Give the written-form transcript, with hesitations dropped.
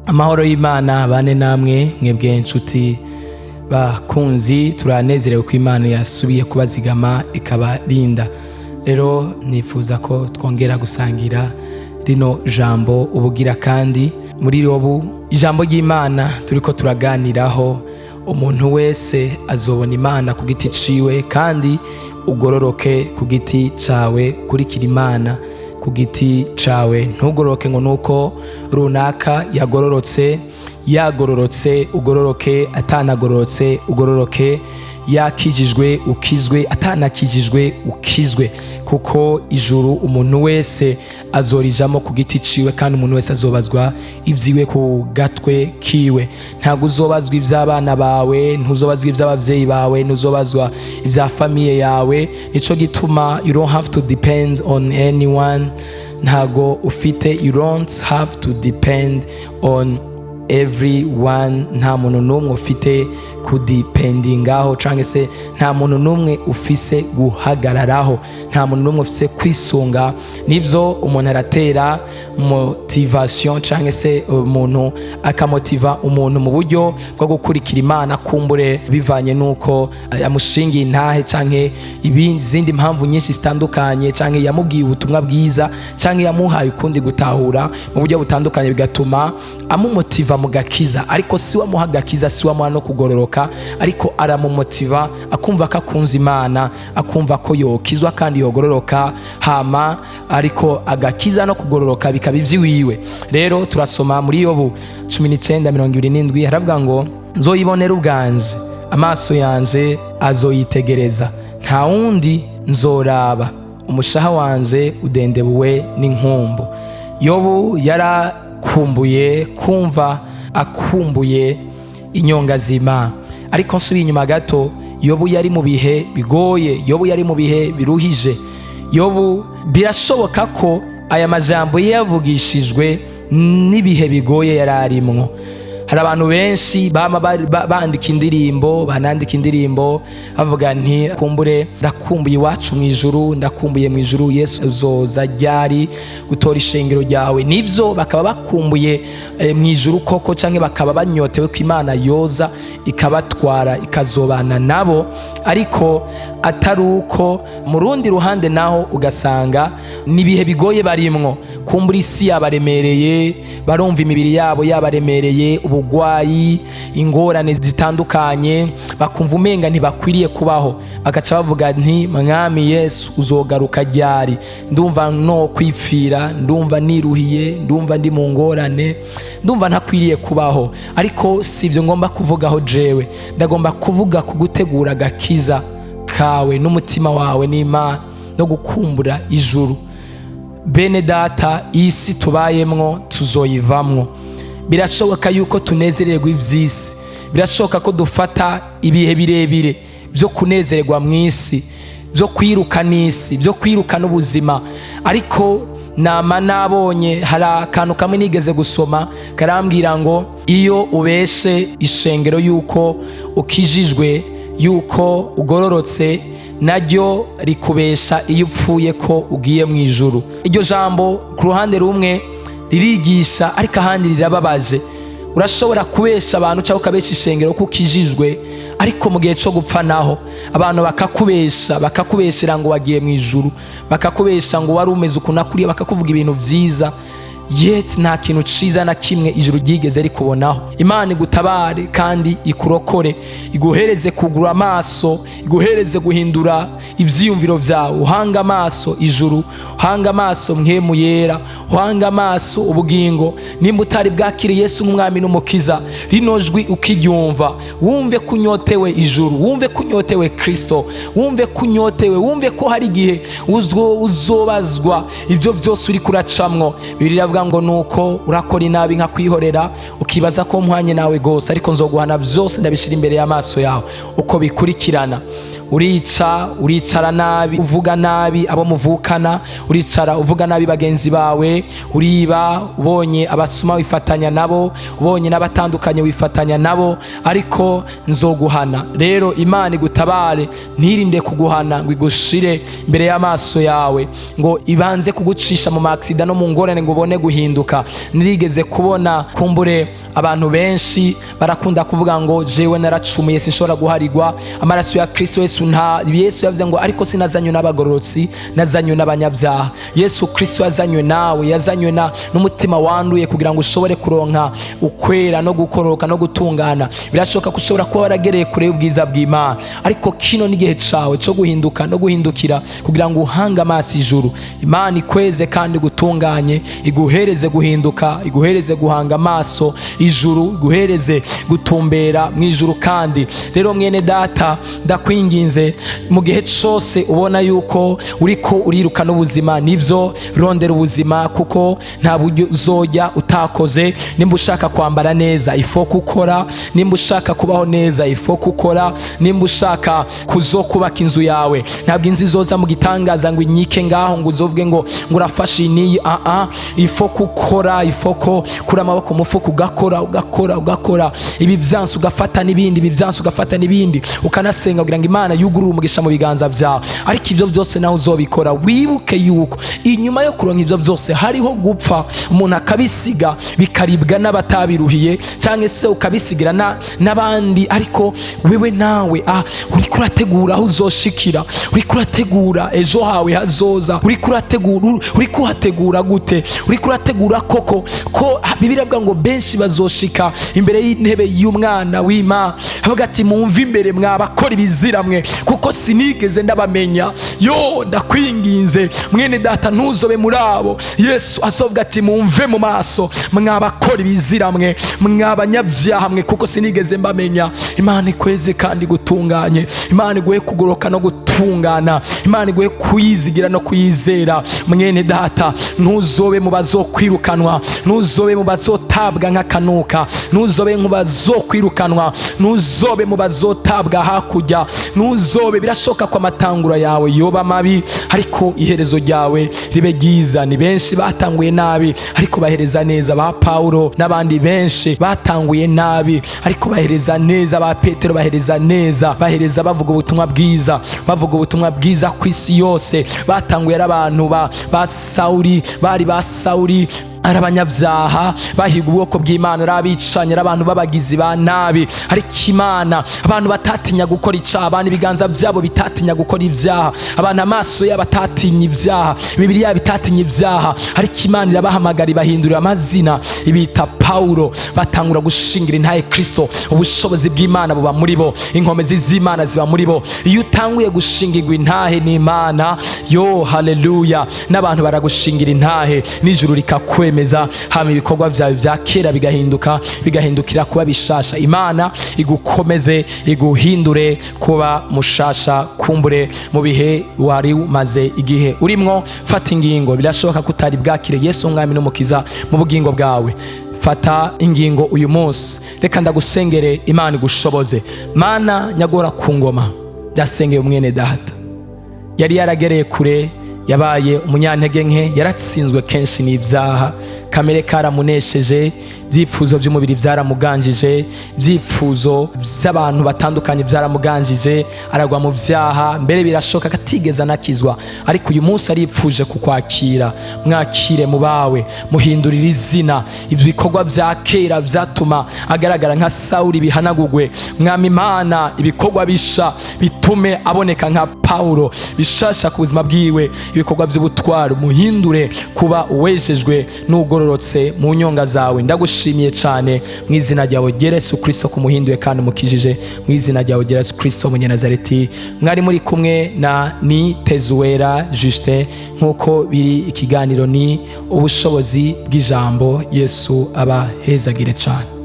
Amahoro y'Imana bane namwe mwebwe inshuti bakunzi. Turanezerewe ko Imana yasubiye kubazigama ikabarinda. Rero nifuza ko twongera gusangira rino jambo ubugira kandi muri Yobu, ijambo ry'Imana turiko turaganiraho. Umuntu wese azobona Imana ku giti ciwe, kandi ugororoke ku giti cawe. Kurikira Imana ku giti cawe, ntugororoke ngo nuko runaka yagororotse. Yagororotse ugororoke, atanagororotse ugororoke, yakijijwe ukizwe, atanakijijwe ukizwe, kuko ijuru umuntu wese azorijamo ku giti ciwe, kandi umuntu wese azobazwa ibyiwe ku gatwe kiwe. Ntabwo uzobazwa iby'abana bawe, ntuzobazwa iby'ababyeyi bawe, ntuzobazwa ibya famille yawe. Nico gituma you don't have to depend on anyone. Ntago ufite, you don't have to depend on everyone. Nta muntu n'umwe ufite kudependingaho, cyangwa se nta muntu n'umwe ufise guhagararaho, nta muntu n'umwe ufise kwisunga. Nibyo, umuntu aratera motivation, cyangwa se umuntu akamotiva umuntu mu buryo bwo gukurikira Imana, kumbure bivanye n'uko yamushingiye intahe, cyangwa izindi mpamvu nyinshi zitandukanye, cyangwa yamubwiye ubutumwa bwiza, cyangwa yamuhaye ukundi gutahura mu buryo butandukanye, bigatuma amumotiva mu gakiza. Ariko si wamuha agakiza, si wamuha no kugororoka, ariko aramumotiva akumva ko akunze Imana, akumva ko yokizwa kandi yogororoka. Hama ariko agakiza no kugororoka bikaba iby'iwiwe. Rero turasoma muri Yobu 19:27, haravuga ngo: "Nzoyibonera ubwanje, amaso yanje azoyitegereza, nta wundi nzoraba, umushaha wanje udendebuwe n'inkumbu." Yobu yarakumbuye kumva, akumbuye inyonga z'Imana. Ariko nsubiye inyuma gato, Yobu yari mu bihe bigoye, Yobu yari mu bihe biruhije. Yobu birashoboka ko aya majambo ye yavugishijwe n'ibihe bigoye yari arimwo. Hari abantu benshi bama bandika indirimbo, banandika indirimbo bavuga nti: "Kumbure ndakumbuye iwacu mu ijuru, ndakumbuye mu ijuru, Yesu uzoza ryari gutora ishengero ryawe?" Nibyo, bakaba bakumbuye mu ijuru koko, cyangwa bakaba banyotewe ko Imana yoza ikabatwara ikazobana nabo. Ariko atari uko, mu rundi ruhande naho ugasanga ni ibihe bigoye barimwo. Kumbura isi yabaremereye, barumva imibiri yabo yabaremereye, ubugwayi, ingorane zitandukanye, bakumva umenga ntibakwiriye kubaho, bagaca bavuga nti: "Mwami Yesu, uzogaruka ryari? Ndumva no kwipfira, ndumva niruhiye, ndumva ndi mu ngorane, ndumva ntakwiriye kubaho." Ariko si ibyo ngomba kuvugaho jewe. Ndagomba kuvuga ku gutegura agakiza kawe n'umutima wawe n'Imana no gukumbura ijuru. Bene data, isi tubayemwo tuzoyivamwo. Birashoboka yuko tunezererwa iby'isi, birashoboka ko dufata ibihe birebire byo kunezererwa mu isi, byo kwiruka n'isi, byo kwiruka n'ubuzima. Ariko nama nabonye hari akantu kamwe nigeze gusoma karambwira ngo: iyo ubeshe ishengero yuko ukijijwe, yuko ugororotse, naryo rikubesha iyo upfuye ko ugiye mu ijuru. Iryo jambo ku ruhande rumwe ririgisha, ariko ahandi rirababaje. Urashobora kubesha abantu cyangwa ukabesha ishengero ko ukijijwe, ariko mu gihe cyo gupfa naho abantu bakakubesha, bakakubeshera ngo wagiye mu ijuru, bakakubesha ngo wari umeze ukuntu akuriye, bakakuvuga ibintu byiza, yet nta kintu ciza na kimwe ijuru ryigeze rikubonaho. Imana igutabare kandi ikurokore, iguhereze kugura amaso, iguhereze guhindura ivyiyumviro vyawe, uhanga amaso ijuru, uhanga amaso Mpwemu Yera, uhanga amaso ubugingo. Nimba utari bwakire Yesu nk'umwami n'umukiza, rino jwi ukiryumva, wumve ko unyotewe ijuru, wumve ko unyotewe Kristo, wumve ko unyotewe, wumve ko hari igihe uzobazwa ibyo byose uri kuracamwo. Bibiliya iravuga ngo: "Nuko urakora inabi nkakwihorera, ukibaza ko mpwanye nawe rwose, ariko nzoguhana byose ndabishyira imbere y'amaso yawe uko bikurikirana." Urica, uricara nabi, uvuga nabi abo muvukana, uricara uvuga nabi bagenzi bawe, uriba, ubonye abasuma wifatanya nabo, ubonye n'abatandukanye wifatanya nabo, ariko nzoguhana. Rero Imana igutabare, ntirinde kuguhana ngo igushire imbere y'amaso yawe, ngo ibanze kugucisha mu maksida no mu ngorane ngo ubone guhinduka. Nirigeze kubona kumbure abantu benshi barakunda kuvuga ngo jewe naracumuye, sinshobora guharigwa amaraso ya Kristo Yesu. Nta Yesu yavuze ngo ariko sinazanywe n'abagororotsi, nazanywe n'abanyabyaha. Yesu Kristo yazanywe nawe, yazanywe na n'umutima wanduye kugira ngo ushobore kuronka ukwera no gukororoka no gutungana. Birashoboka ko ushobora kuba waragereye kure y'ubwiza bw'Imana, ariko kino n'igihe cawe cyo guhinduka no guhindukira kugira ngo uhange amaso ijuru. Imana ikweze kandi gutunganye, iguhereze guhinduka, iguhereze guhanga amaso ijuru, iguhereze gutumbera mu ijuru. Kandi rero mwene data, ndakwinginze, mu gihe cyose ubona yuko uriko uriruka n'ubuzima, nibyo, rondera ubuzima, kuko nta buryo uzojya utakoze. Nimba ushaka kwambara neza, il faut gukora. Nimba ushaka kubaho neza, il faut gukora. Nimba ushaka kuzokubaka inzu yawe, ntabwo inzu izoza mu gitangaza ngo inyike ngaho ngo uzovuge ngo urafashe iyi n'iyi. Aa, il faut gukora, il faut ko kura amaboko mu mufuka, ugakora, ugakora, ugakora. Ibi byansi ugafata n'ibindi, ibi byansi ugafata n'ibindi, ukanasenga kugira ngo Imana yugurure umugisha mu biganza byawe. Ariko ibyo byose nawe uzobikora, wibuke yuko inyuma yo kuronka ibyo byose hariho gupfa, umuntu akabisiga bikaribwa n'abatabiruhiye, cyangwa se ukabisigira n'abandi. Ariko wewe nawe uriko urategura aho uzoshikira, uriko urategura ejo hawe hazoza, uriko urategura, uriko uhategura gute? Uriko urategura koko ko Bibiliya avuga ngo benshi bazoshika imbere y'intebe y'umwana w'Imana, avuga ati: "Mumve imbere mwabakora ibizira mwe, kuko sinigeze ndabamenya." Yo, ndakwinginze mwene data, ntuzobe muri abo Yesu azovuga ati: "Mumve mu maso mwabakora ibizira mwe, mwabanyabyaha mwe, kuko sinigeze mbamenya." Imana ikweze kandi gutunganye, Imana iguhe kugoroka no gutungana, Imana iguhe kuyizigira no kuyizera. Mwene data, ntuzobe mu bazokwirukanwa, ntuzobe mu bazotabwa nk'akanuka, ntuzobe mu bazokwirukanwa, ntuzobe mu bazotabwa hakurya, ntuzobe. Birashoboka ko amatangura yawe yoba mabi, ariko iherezo ryawe ribe ryiza. Ni benshi batanguye nabi ariko bahereza neza, ba Paulo n'abandi benshi batanguye nabi ariko bahereza neza, ba Petero bahereza neza, bahereza bavuga ubutumwa bwiza, bavuga ubutumwa bwiza ku isi yose. Batanguye ari abantu ba Sawuri, bari ba Sawuri, ari abanyabyaha bahiga ubwoko bw'Imana, ari abicanyi, ari abantu b'abagizi ba nabi, ariko Imana, abantu batatinya gukora icyaha, abantu ibiganza byabo bitatinya gukora ibyaha, abantu amaso yabo atatinya ibyaha, imibiri yabo itatinya ibyaha, ariko Imana irabahamagara, ibahindurira amazina, ibita Pawulo, batangura gushingira intahe Kristo. Ubushobozi bw'Imana buba muri bo, inkomezi z'Imana ziba muri bo. Iyo utanguye gushingirwa intahe n'Imana, yo haleluya, n'abantu baragushingira intahe, n'ijuru rikakwemeza, hama ibikorwa byawe bya kera bigahinduka, bigahindukira kuba bishasha. Imana igukomeze, iguhindure kuba mushasha. Kumbure mu bihe wari umaze igihe urimwo, fata ingingo. Birashoboka ko utari bwakire Yesu umwami n'umukiza mu bugingo bwawe. Fata ingingo uyu munsi. Reka ndagusengere, Imana igushoboze. Mana nyagora ku ngoma, ndasengeye umwene data yari yaragereye kure, yabaye umunyantege nke, yaratsinzwe kenshi n'ibyaha, kamere karamunesheje, ibyifuzo by'umubiri byaramuganjije, ibyifuzo by'abantu batandukanye byaramuganjije, aragwa mu byaha. Mbere birashoboka ko atigeze anakizwa, ariko uyu munsi aripfuje kukwakira. Mwakire mu bawe, muhindurire izina. Ibikorwa bya kera byatuma agaragara nka Sawuri bihanagugwe. Mwami Imana, ibikorwa bisha bitume aboneka nka Pawulo, bishasha ku buzima bwiwe, ibikorwa by'ubutwari, muhindure kuba uwejejwe n'ugororotse mu nyonga zawe. Ndagushimiye cyane mu izina ryawe Yesu Kristo kumuhinduye kandi umukijije, mu izina ryawe Yesu Kristo Munyanazareti. Mwari muri kumwe na ni Tezuwera Justin, nk'uko biri ikiganiro ni ubushobozi bw'ijambo. Yesu abahezagire cyane.